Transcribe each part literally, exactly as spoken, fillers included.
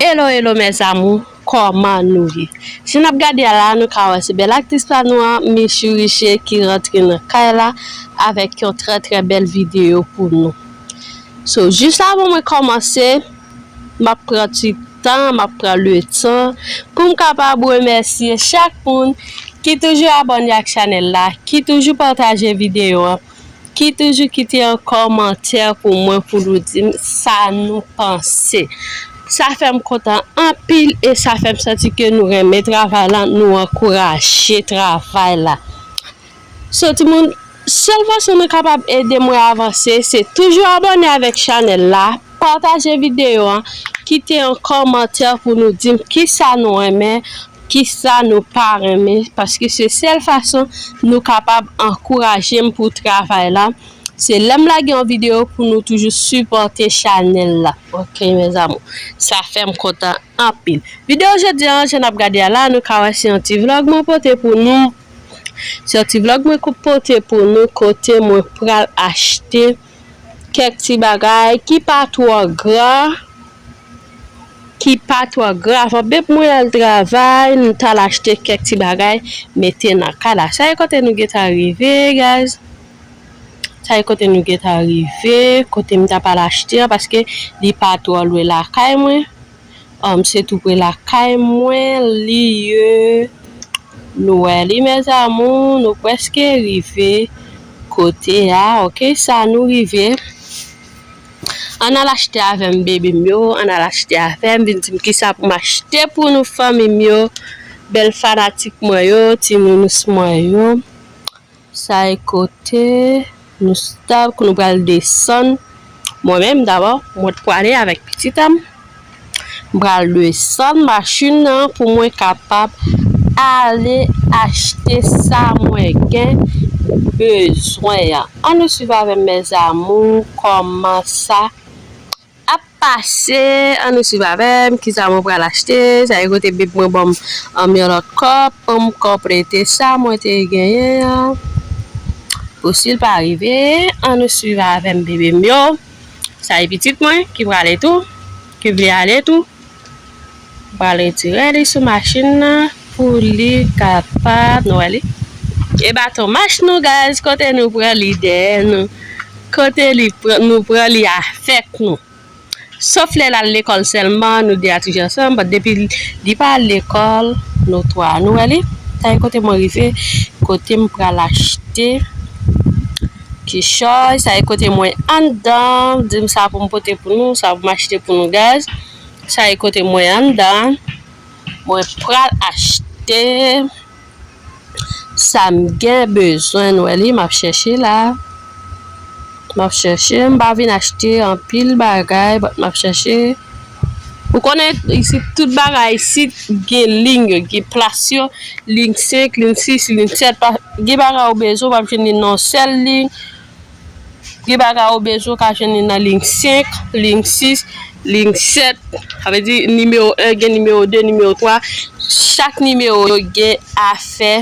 Hello, hello, mes amours, kòman nou ye? Si n ap gade a la, nou ka wè se bèl aktris pa nou an, Michou Richer, ki rantre nan kay la avèk yon trè, trè bèl videyo pou nou. So, jis avan mwen kòmanse, m ap pran ti tan, m ap pran le tan pou m kapab remèsye chak moun ki toujou abòne ak chanèl la, ki toujou pataje videyo an, ki toujou kite yon kòmantè pou mwen, pou nou di m sa nou panse. Sa fè m kontan anpil e sa fè m santi ke nou renmen travay la, nou ankouraje travay la. So, timoun, sèl fason nou kapab ede mwen avanse, se toujou abòne avèk chanèl la, pataje videyo an, kite yon kòmantè pou nou di m kisa nou renmen, kisa nou pa renmen, paske se sèl fason nou kapab ankouraje m pou travay la. Se lè m lage yon videyo pou nou toujou sipòte chanèl la. Ok, mes amours, sa fè m kontan anpil. Videyo jodi an, jan n ap gade a la, nou ka wè se yon ti vlòg mwen pote pou nou. Se yon ti vlòg mwen ko-, pote pou nou kote mwen pral achte kèk ti bagay ki pa twò gra, ki pa twò gra. Avan menm mwen al travay, m t al achte kèk ti bagay, mete nan kay la. Sa e kote nou gentan rive, guys. Sa e kote nou gentan rive, kote m t ap al achte an, paske li pa twò lwen lakay mwen. Um, se tou pre lakay mwen li ye. Nou wè li, mes amours, nou prèske rive kote a, ok? Sa nou rive. Ann al achte avè m, baby m yo, ann al achte avè m, vin di m kisa pou m achte pou nou, fanmi m yo, bèl fanatik mwen yo, ti nounous mwen yo. Sa e kote nou stop, nou pral desann. Mwen menm dabò, mwen t prale avèk pitit an m. M pral desann machin nan pou mwen kapab ale achte sa mwen gen bezwen an. Ann nou swiv avè m, mes amours, kòman sa ap pase, ann nou swiv avè m, kisa mwen pral achte, sa e kote bib mwen ban m, ann, yon lòt kòp, pou m konplete sa mwen te genyen an. Pou si l pa rive, ann nou swiv avè m, bebe m yo. Sa e pitit mwen ki prale tou, ki vle ale tou. M pral retire li sou machin nan pou li kapab, nou wè li. E baton mach nou, guys, kote nou pran li dèyè nou. Kote li pran, nou pran li avèk nou. Sof lè l al lekòl sèlman, nou de a toujou ansanm, but depi li pa al lekòl, nou twa. Nou wè li? Sa e kote mwen rive, kote m pral achte kichòy, sa e kote mwen anndan, di m sa pou m pote pou nou, sa pou m achte pou nou, guys. Sa e kote mwen anndan, mwen pral achte. Sa m gen bezwen, nou wè li, m ap chèche la. M ap chèche, m pa vin achte anpil bagay, but m ap chèche. Ou konnen, isit, tout bagay isit gen liy yo, gen plas yo, liy senk, liy sis, liy sèt, pa, gen bagay ou bezwen, w ap jwenn li nan yon sèl liy. Gen bagay ou bezwen, w ka jwenn li nan liy senk, liy sis, liy sèt. Sa vle di nimewo en gen nimewo de, nimewo twa. Chak nimewo yo gen afè,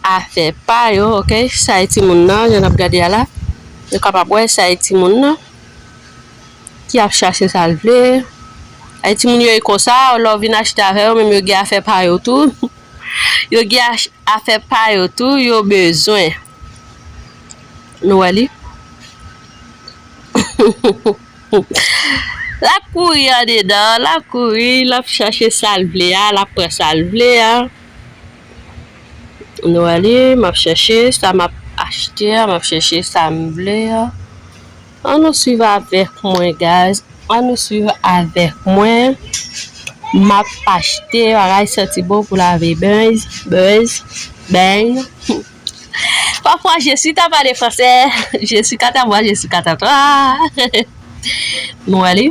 afè pa yo, ok? Sa e timoun nan, jan n ap gade a la. Nou kapab wè sa e timoun nan ki ap chache sa l vle. Ay timoun yo e konsa, lè w vin achte avè yo, menm yo gen afè pa yo tou. Yo gen ach-, afè pa yo tou, yo bezwen. Nou wè li? L ap kouri andedan, l ap kouri, l ap chache sa l vle a, l ap pran sa l vle a. Nou wè li, m ap chèche sa m ap achte a, m ap chèche sa m vle a. Ann nou swiv avèk mwen, guys. Ann nou swiv avèk mwen. M ap achte bagay santi bon pou lave benz, benz, benz. Parfois, je suis capable de français. Je suis capable, moi, je suis capable. Nou wè li?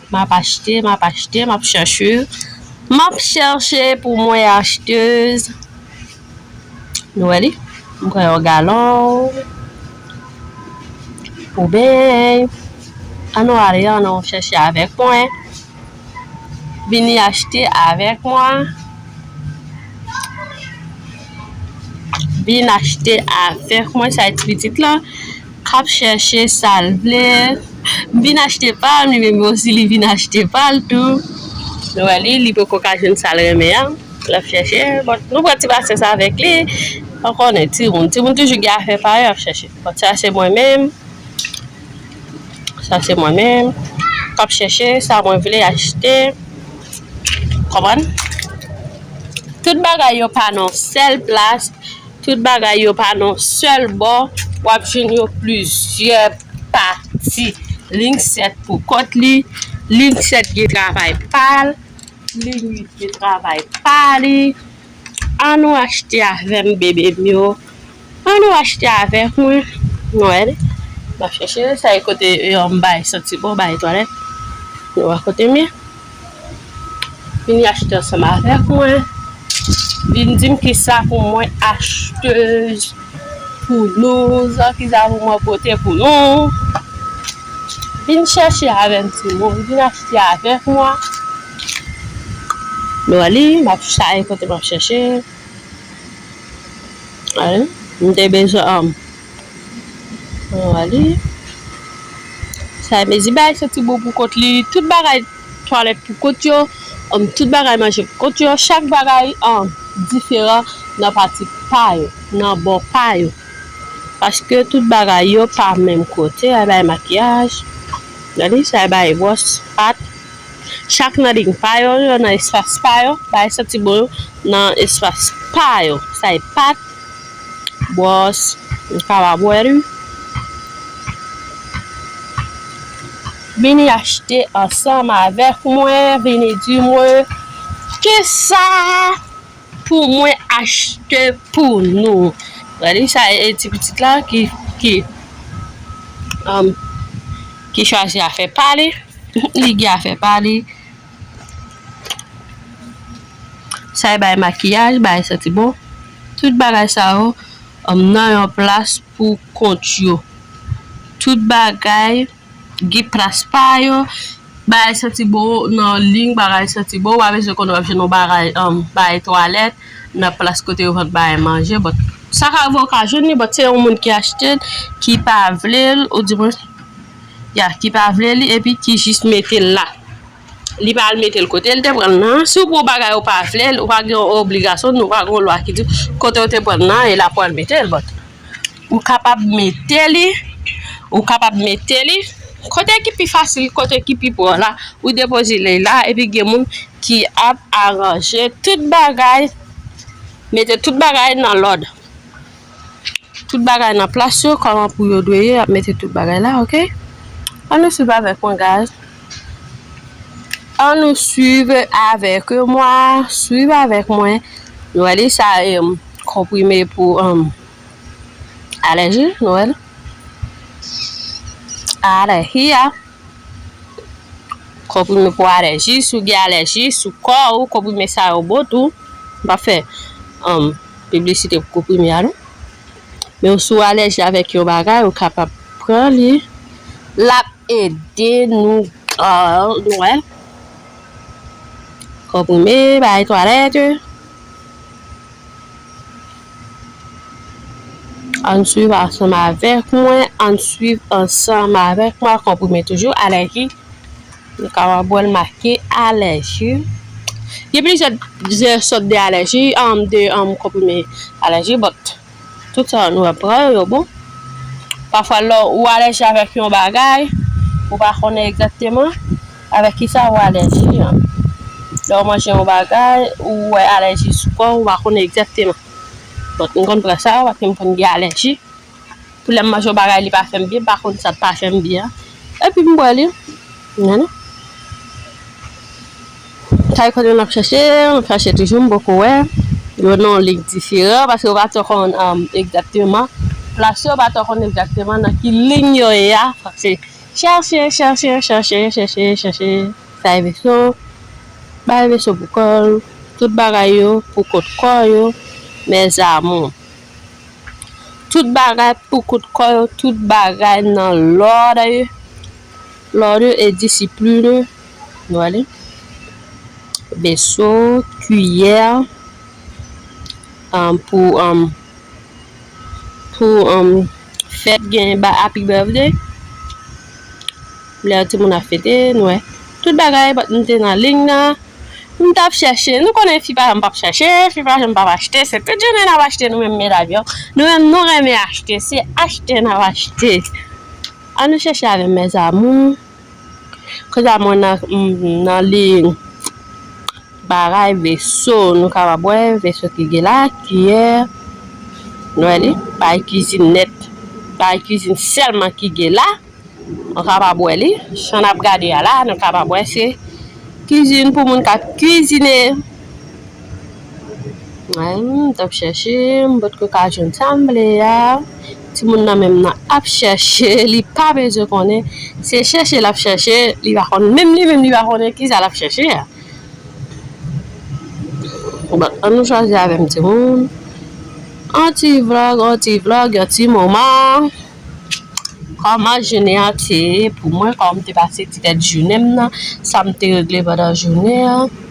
M ap achte, m ap achte, m ap chèche. M ap chèche pou mwen achetèz. Nou wè li? M pran yon galon pou beny. Ann nou ale, ann nou chèche avèk mwen. Vini achte avèk mwen. Vin achte avèk mwen, sa e ti pitit lan k ap chèche sa l vle. M vin achte pa m, li menm osi li vin achte pa l tou. Nou wè li, li poko ka jwenn sa l renmen an. L ap chèche, bon, nou pran ti pasyans avèk li. Ou konnen, timoun, timoun toujou gen afè pa yo ap chèche. Bon, sa se mwen menm. Sa se mwen menm. K ap chèche sa mwen vle achte. Konprann? Tout bagay yo pa nan sèl plas. Tout bagay yo pa nan sèl bò. W ap jwenn yo plizyè pati. Linsèt pou kont li. Linsèt gen travay pa l. Li gen travay pa li. Ann nou achte avè m, bebe m yo. Ann nou achte avèk mwen. Nou wè li. M ap chèche. Sa e kote yo m bay santi bon, bay twalèt. Nou wè kote m ye. Vini achte ansanm avèk mwen. Vin di m kisa pou mwen achte pou nou, sa kisa pou mwen pote pou nou. Vin chèche avè m, timoun. Vin achte avèk mwen. Nou wè li, m ap chache kote m ap chèche. Wè, m te bezwen, um, nou wè li. Sa e mezi bay santi bon pou kont li. Tout bagay twalèt pou kont yo, um, tout bagay manje pou kont yo. Chak bagay, um, diferan nan pati pa yo, nan bò pa yo. Paske tout bagay yo pa menm kote, sa e bay makiyaj. Gade, sa e bay bwòs, pat. Chak nan liy pa yo, yo nan espas pa yo. Bay santi bon yo nan espas pa yo. Sa e pat, bwòs, m kapab wè li. Vini achte ansanm avèk mwen, vini di mwen kisa pou mwen achte pou nou. Gade sa e ti pitit la ki, ki, um, ki chwazi afè pa li. Li gen afè pa li. Sa e bay makiyaj, bay santi bon. Tout bagay sa yo, um, nan yon plas pou kont yo. Tout bagay gen plas pa yo. Bagay santi bon nan liy, bagay santi bon. W pa bezwen konnen w ap jwenn yon bagay, um, bagay twalèt nan plas kote yo vann bagay manje. But sa ka rive w ka jwenn li, but se yon moun ki achte l, ki pa vle l, ou di mwen, ya, ki pa vle li, epi ki jis mete l la. Li pa al mete l kote l te pran l nan. Si w pran yon bagay ou pa vle l, ou pa gen yon obligasyon, nou pa gen yon lwa ki di kote w te pran l nan, e la pou al mete l, but ou kapab mete li, ou kapab mete li kote ki pi fasil, kote ki pi pwòp la, ou depoze li la, epi gen moun ki ap aranje tout bagay, mete tout bagay nan lòd. Tout bagay nan plas yo, kòman pou yo dwe ye, y ap mete tout bagay la, oke? Ann nou swiv avèk mwen, guys. Ann nou swiv avèk mwen, swiv avèk mwen. Nou wè li sa, em, konprime pou, em, alèji, nou wè li. Alèji a. Konprime pou alèji, si w gen alèji sou kò w, konprime sa yo bon tou. M pa fè, um, piblisite pou konprime a non. Men si w alèji avèk yon bagay, ou kapab pran li. L ap ede nou, uh, nou wè. Konprime, bagay twalèt. Ann swiv ansanm avèk mwen, ann swiv ansanm avèk mwen, konprime toujou, alèji. Nou kapab wè l make alèji. Gen plizyè, plizyè sòt de alèji, um, de, um, konprime alèji, but tout sa nou ap pran yo, yo bon. Pafwa, lè w alèji avèk yon bagay, ou pa konnen egzakteman avèk kisa ou alèji an. Lè w manje yon bagay, ou wè alèji sou kò w, ou pa konnen egzakteman. Bon, m konn pran sa, paske m konn gen alèji. Pou lè m manje yon bagay, li pa fè m byen, m pa konn sa k pa fè m byen an. Epi m bwè li. Gade. Sa e kote m ap chache, m ap chache toujou, m poko wè. Yo nan yon liy diferan, paske yo pa twò konn, um, egzakteman. Plas yo pa twò konn egzakteman nan ki liy yo ye a. Fòk se chèche, chèche, chèche, chèche, chèche. Sa e veso. Bay veso pou kò l. Tout bagay yo pou kont kò yo. Mes amours. Tout bagay pou kont kò yo, tout bagay nan lòd, lòd e disipline, nou wè li. Veso, kiyè, um, pou, um, pou, um, fèt gen ba happy birthday. Lè timoun ap fete, nou wè. Tout bagay, but m te nan liy nan. M t ap chèche. Nou konnen fi pa janm p ap chèche, fi pa janm p ap achte. Se tout jounen n ap achte nou menm medam yo. Nou menm nou renmen achte. Se achte n ap achte. Ann nou chèche avè m, mes amours. Kounye a mwen nan, m, nan liy bagay veso, nou kapab wè veso ki gen la, kiyè, nou wè li, bagay kizin nèt, bagay kizin sèlman ki gen la, nou kapab wè li, jan n ap gade a la, nou kapab wè se kizin pou moun k ap kizine. Ay, m t ap chèche, m potko ka jwenn sa m vle a. Timoun nan menm nan ap chèche, li pa bezwen konnen. Se chèche l ap chèche, li pa konn, menm li menm li pa konnen kisa l ap chèche a. Bon, ann nou chwazi avè m timoun. Yon ti vlog, yon ti vlog, yon ti moman. Kòman jounen an te ye pou mwen, kòman m te pase ti tèt jounen m nan, sa m te regle pandan jounen an.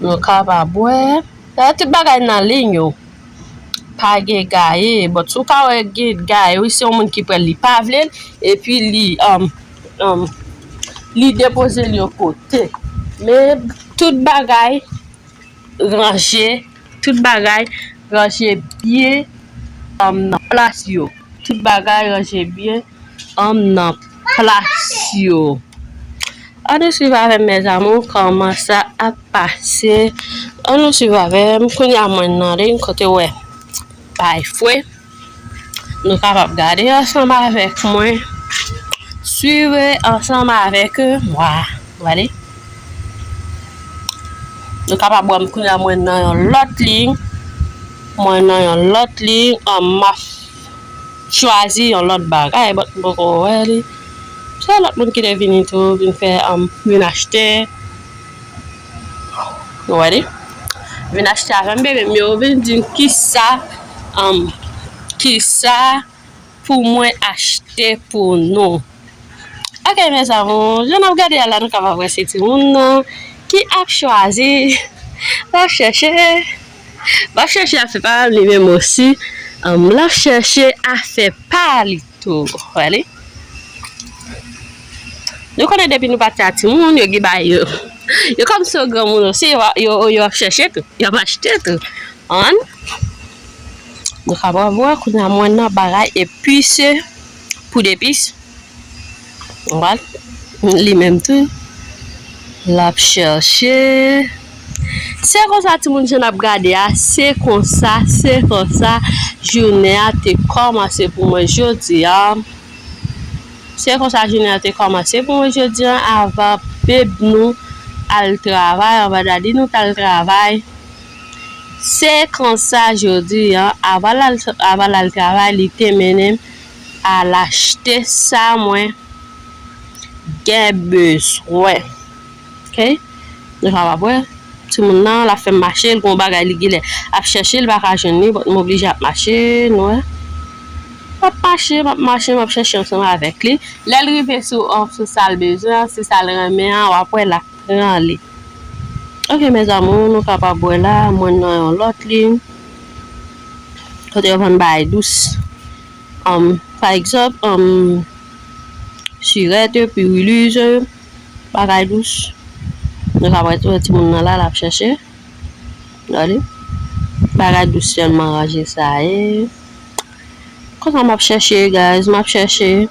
Nou kapab wè. Sa tout bagay nan liy yo. Pa gen gaye. Bon, si w ka wè gen gaye, wi, se yon moun ki pran l, li pa vle l, epi li, um, um, li depoze l yon kote. Men tout bagay ranje, tout bagay ranje byen, um, nan plas yo. Tout bagay ranje byen, um, nan plas yo. Ann nou swiv avè m, mes amours, kòman sa ap pase. Ann nou swiv avè m. Kounye a mwen nan liy kote wè bay fwe. Nou kapab gade ansanm avèk mwen. Swiv ansanm avèk mwen. Gade. Nou kapab wè m kounye a mwen nan yon lòt liy. Mwen nan yon lòt liy. An, m ap chwazi yon lòt bagay, but m poko wè li. Se lòt moun ki te vini tou, vin fè, um, vin achte. Nou wè li? Vin achte avè m, bebe m yo, vin di m kisa, um, kisa pou mwen achte pou nou. Ok, mes amours, jan n ap gade a la, nou kapab wè se timoun nan ki ap chwazi, l ap chèche, l ap chèche afè pa l, li menm osi, um, l ap chèche afè pa li tou. Wè li? Nou konnen depi nou pati a timoun, yo gen bagay yo. Yo kòmsi yo granmoun osi, yo, yo, yo ap chèche tou, yo ap achte tou. Ann. Nou kapab wè kounye a mwen nan bagay epis, poud epis. Wè li menm tou. L ap chèche. Se konsa timoun jan n ap gade a, se konsa, se konsa jounen an te kòmanse pou mwen jodi a. Se konsa jounen an te kòmanse pou mwen jodi a, avan beb nou al travay, avan dadi nou t al travay. Se konsa jodi a, avan l al, avan l al travay, li te mennen m al achte sa mwen gen bezwen. Ok? Nou kapab wè. Timoun nan, l ap fè m mache, l gen yon bagay li genlè ap chèche, li pa ka jwenn li, but m oblije ap mache, nou wè. M ap mache, m ap mache, m ap chèche ansanm avèk li. Lè l rive sou, sou sa l bezwen an, sou sa l renmen an, w ap wè l ap pran li. Ok, mes amours, nou kapab wè la, mwen nan yon lòt liy. Kote yo vann bagay dous. Um, pa egzanp, um, sirèt, piriliz, bagay dous. Nou ka wè tou, timoun nan la, l ap chèche. Gade. Bagay dous sèlman ranje sa ye. Konsa m ap chèche, guys, m ap chèche.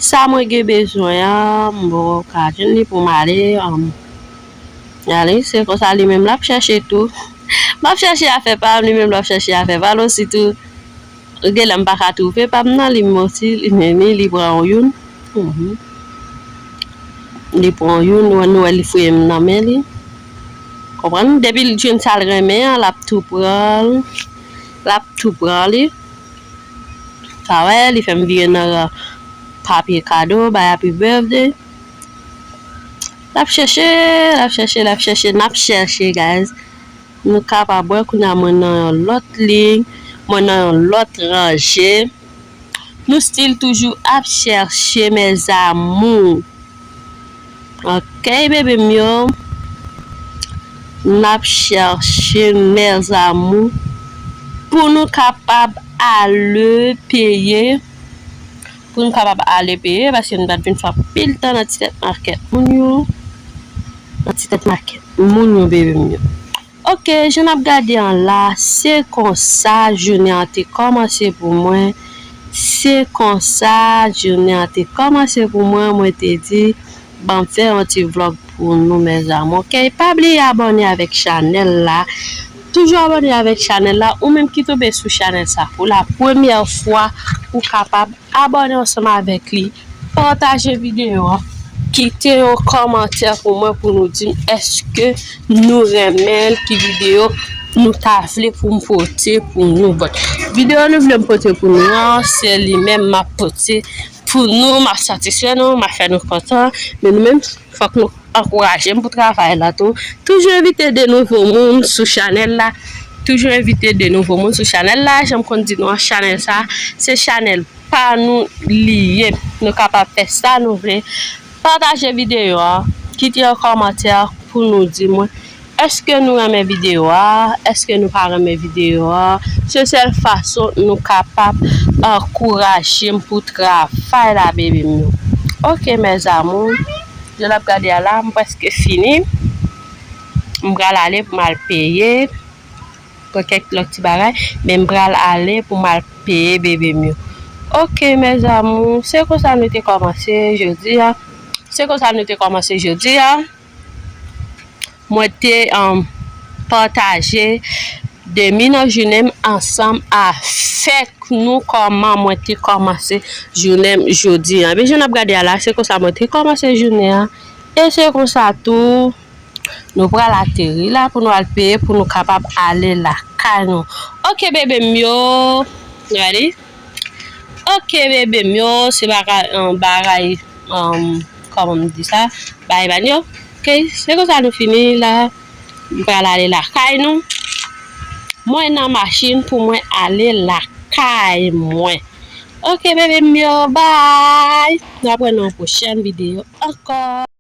Sa mwen gen bezwen an, m poko ka jwenn li pou m ale, um, ale, se konsa li menm l ap chèche tou. M ap chèche afè pa m, li menm l ap chèche afè pa l osi tou. Genlè m pa ka twouve pa m nan, li menm osi, li menm li, li pran yon youn. Mhm. Li pran yon youn, nou wè, nou wè li fouye m nan men li. Konprann? Depi l jwenn sa l renmen an, l ap tou pran l. L ap tou pran li. Sa wè, li fè m vire nan papye kado, bay happy birthday. L ap chèche, l ap chèche, l ap chèche, n ap chèche, guys. Nou kapab wè kounye a mwen nan yon lòt liy, mwen nan yon lòt ranje. Nou still toujou ap chèche, mes amours. Ok, bebe m yo. N ap chèche, mes amours, pou nou kapab ale peye pou n kapab ale peye, paske n pa t vin fè anpil tan nan ti tèt makèt moun yo. Nan ti tèt makèt moun yo, bebe m yo. Ok, jan n ap gade an la, se konsa jounen an te kòmanse pou mwen. Se konsa jounen an te kòmanse pou mwen, mwen te di, ban m fè yon ti vlòg pou nou, mes amours. Ok, pa bliye abòne avèk chanèl la. Toujou abòne avèk chanèl la. Ou menm ki tonbe sou chanèl sa pou la premyè fwa, ou kapab abòne ansanm avèk li. Pataje videyo a. Kite yon kòmantè pou mwen pou nou di m èske nou renmen l, ki videyo nou ta vle pou m pote pou nou. Bon, videyo nou vle m pote pou nou an, se li menm m ap pote pou nou, m ap satisfè nou, m ap fè nou kontan. Men nou menm, fòk nou ankouraje m pou travay la tou. Toujou envite de nouvo moun sou chanèl la. Toujou envite de nouvo moun sou chanèl la. Jan m konn di nou an, chanèl sa, se chanèl pa nou li ye. Nou kapab fè sa nou vle. Pataje videyo a, kite yon kòmantè pou nou di mwen èske nou renmen videyo a, èske nou pa renmen videyo a. Se sèl fason nou kapab ankouraje m pou travay la, bebe m yo. Ok, mes amours, jan n ap gade a la, m prèske fini. M pral ale pou m al peye. Pran kèk lòt ti bagay, men m pral ale pou m al peye, bebe m yo. Ok, mes amours, se konsa nou te kòmanse jodi a. Se konsa nou te kòmanse jodi a. Mwen te, um, pataje demi nan jounen m ansanm avèk nou kòman mwen te kòmanse jounen m jodi a. Ebyen, jan n ap gade a la, se konsa mwen te kòmanse jounen an. E se konsa tou, nou pral ateri la pou nou al peye pou nou kapab ale lakay nou. Ok, bebe m yo. Ready? Ok, bebe m yo, se bagay, um, bagay, um, kòman m di sa? Bagay banyo. Ok, se konsa nou fini la. M pral ale lakay nou. Mwen nan machin pou mwen ale lakay mwen. Ok, bebe m yo, bye. Nou ap wè nan yon pwochèn videyo ankò.